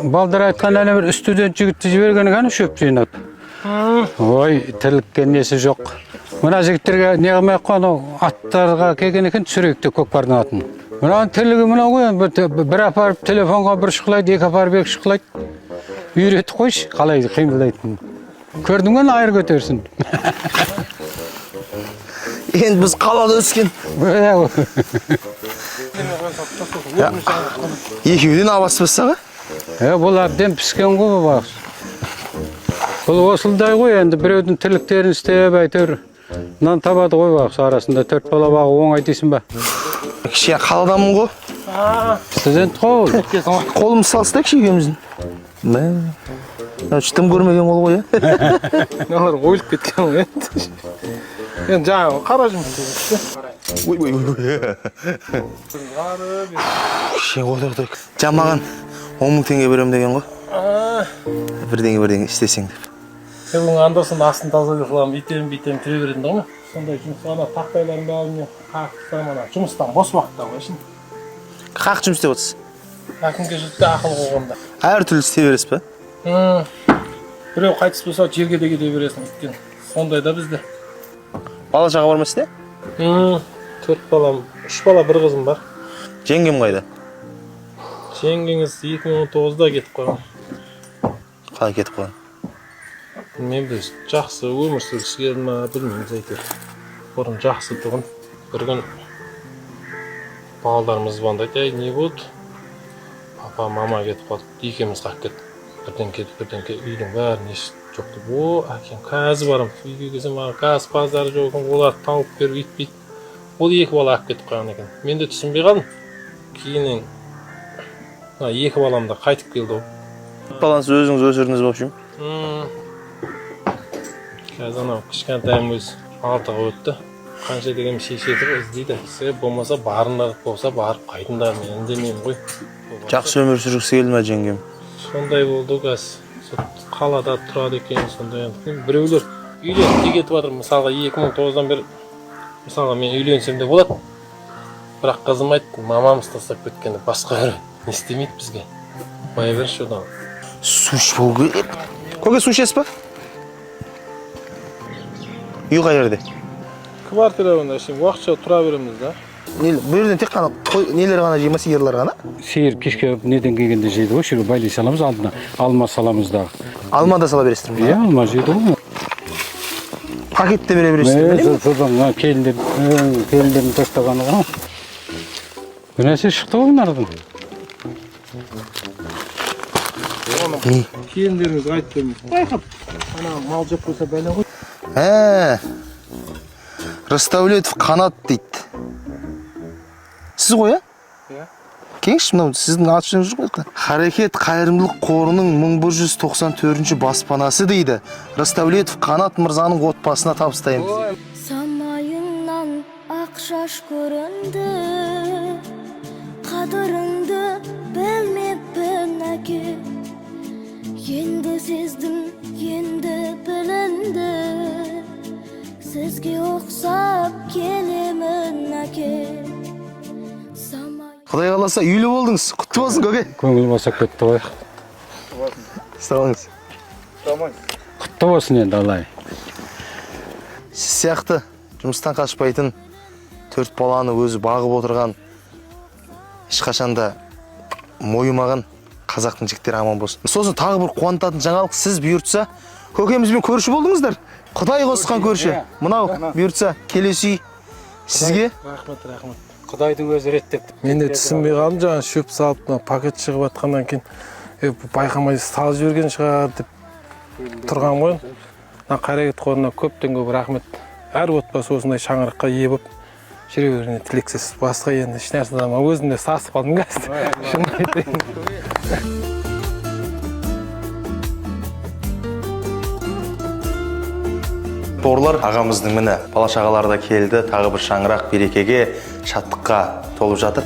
Балдар айтқан әне бір студент жігітті жіберген екен шөп жинап. Ой, тірлікке несі жоқ. Мына жігіттерге не қылмай ақ қой, анау аттарға келген екен, түсірейік деп көкпардың атын. Мынаның тірлігі мынау ғой, енді бір апарып телефонға бір шұқылайды, екі апарып екі шұқылайды. Үйретіп қойшы, қалай қимылдайтынын. Көрдің бе, айыр көтерсін. Енді біз қалада өскен. Екеуден абас басса ғой. Бұл әбден піскен ғой бұл байғұс. Бұл осындай ғой енді, біреудің тірліктерін істеп әйтеуір нан табады ғой байғұс, арасында төрт бала бағу оңай дейсің ба? Кішкене қаладамын ғой. Студент қой ол. Қолымыз салыстырайықшы екеуміздің. Мә. Мынау тым көрмеген қол ғой, иә? Мыналар ойылып кеткен ғой енді. Енді жаңағы қара жұмыс істейді. Ой, ой, ой. Кішкене отыр, отыр. Жаңа маған 10 000 теңге беремін деген ғой. Бірдеңе бірдеңе істесең деп. Мен бұның анда санда астын тазалай қыламын, үйтемін, бүйтемін, түре беретін ғой. Сондай жұмыс, ана тақтайлардың бәрін мен қағып тастаймын, ана жұмыстан бос уақытта ғой шын. Қақ жұмыс істеп отырсыз? Әкімге жұртты ақыл қойғанда. Әртүрлі істей бересіз ба? Біреу қайтыс болса, жерге де кете бересің, өйткені сондай да бізде. Бала шаға бар ма сізде? Төрт балам, үш бала, бір қызым бар. Жеңгем қайда? Жеңгеңіз 2019-да кетіп қойған. Қалай кетіп қойған? Білмеймін, біз жақсы өмір сүргісі келді ма, білмейміз әйтеуір. Бұрын жақсы тұғын. Бір күн балдарымыз звондайды, әй, не болды? Папа, мама кетіп қалды, екеуміз қалып кеттік. Бірдеңке, бірдеңке, үйдің бәрін еш жоқ деп. О, әкем, қазір барамын. Үйге келсем, маған газ базары жоқ екен, оларды тауып беріп, өйтіп бүйтіп. Ол екі бала алып кетіп қалған екен. Мен де түсінбей қалдым. Кейіннен мына екі балам да қайтып келді ғой. Баланы сіз өзіңіз өсірдіңіз, в общем. Қазір анау кішкентайым өзі 6-ға өтті. Қанша деген шешесі іздейді. Се болмаса барыңдар, болса барып қайтыңдар, мен үндемеймін ғой. Жақсы өмір сүргісі келді ме жеңгем? Сондай болды қазір. Сол қалада тұрады екен, сондай енді. Біреулер үйленіп те кетіп жатыр. Мысалға 2009-дан бері, мысалға мен үйленсем де болады. Бірақ қызым айтты, мамамыз тастап кеткенде басқа біреу не істемейді бізге. Бая берші одан. Су ішіп болу керек. Көке, су ішесіз ба? Үй қай жерде? Квартира онда şimdi уақытша тұра береміз да. Бұл жерден тек қана қой, нелер ғана жей ма, сиырлар ғана? Сиыр кешке неден келгенде жейді ғой, шүрі байлай саламыз алдына, алма саламыз дағы. Алма да сала бересіздер ме? Иә, алма жейді ғой. Пакетте бере бересіздер ме? Содан мына келіндердің тастағаны ғой. Бір нәрсе шықты ғой мыналардан. Келіндеріңіз айтып бермейді. Байқап, ана мал жеп қойса бәле ғой. Ә, Рыстәулетов Қанат дейді. Сіз ғой, ә? Иә. Келіңізші, мынау сіздің аты жөніңіз жоқ қой. Харекет қайырымдылық қорының 1194 баспанасы дейді. Рыстәулетов Қанат мырзаның отбасына табыстаймыз. Самайыңнан ақ шаш көрінді, қадіріңді білмеппін, әке. Енді сездім, енді білінді, сізге ұқсап келемін, әке. Самай Құдай қаласа, үйлі болдыңыз. Құтты болсын, көке. Көңіл босап кетті ғой. Сау болыңыз. Құтты болсын енді, алай. Сіз сияқты жұмыстан қашпайтын, төрт баланы өзі бағып отырған, ешқашанда мойымаған қазақтың жігіттері аман болсын. Сосын тағы бір қуантатын жаңалық, сіз бұйыртса көкемізбен көрші болдыңыздар. Құдай қосқан көрші. Мынау бұйыртса келесі үй сізге. Рахмет, рахмет. Құдайдың өзі реттеп. Мен де түсінбей қалдым, жаңа шөп салып, мына пакет шығып жатқаннан кейін, байқамай салып жіберген шығар деп тұрған ғой. Мына Қарекет қорына көптен көп рахмет. Әр отбасы осындай шаңыраққа ие болып жүре беруіне тілектес. Басқа енді ешнәрсе де өзім де сасып қалдым қазір. Шынын айтайын. Бауырлар, ағамыздың міне бала шағалары да келді, тағы бір шаңырақ берекеге, шаттыққа толып жатыр.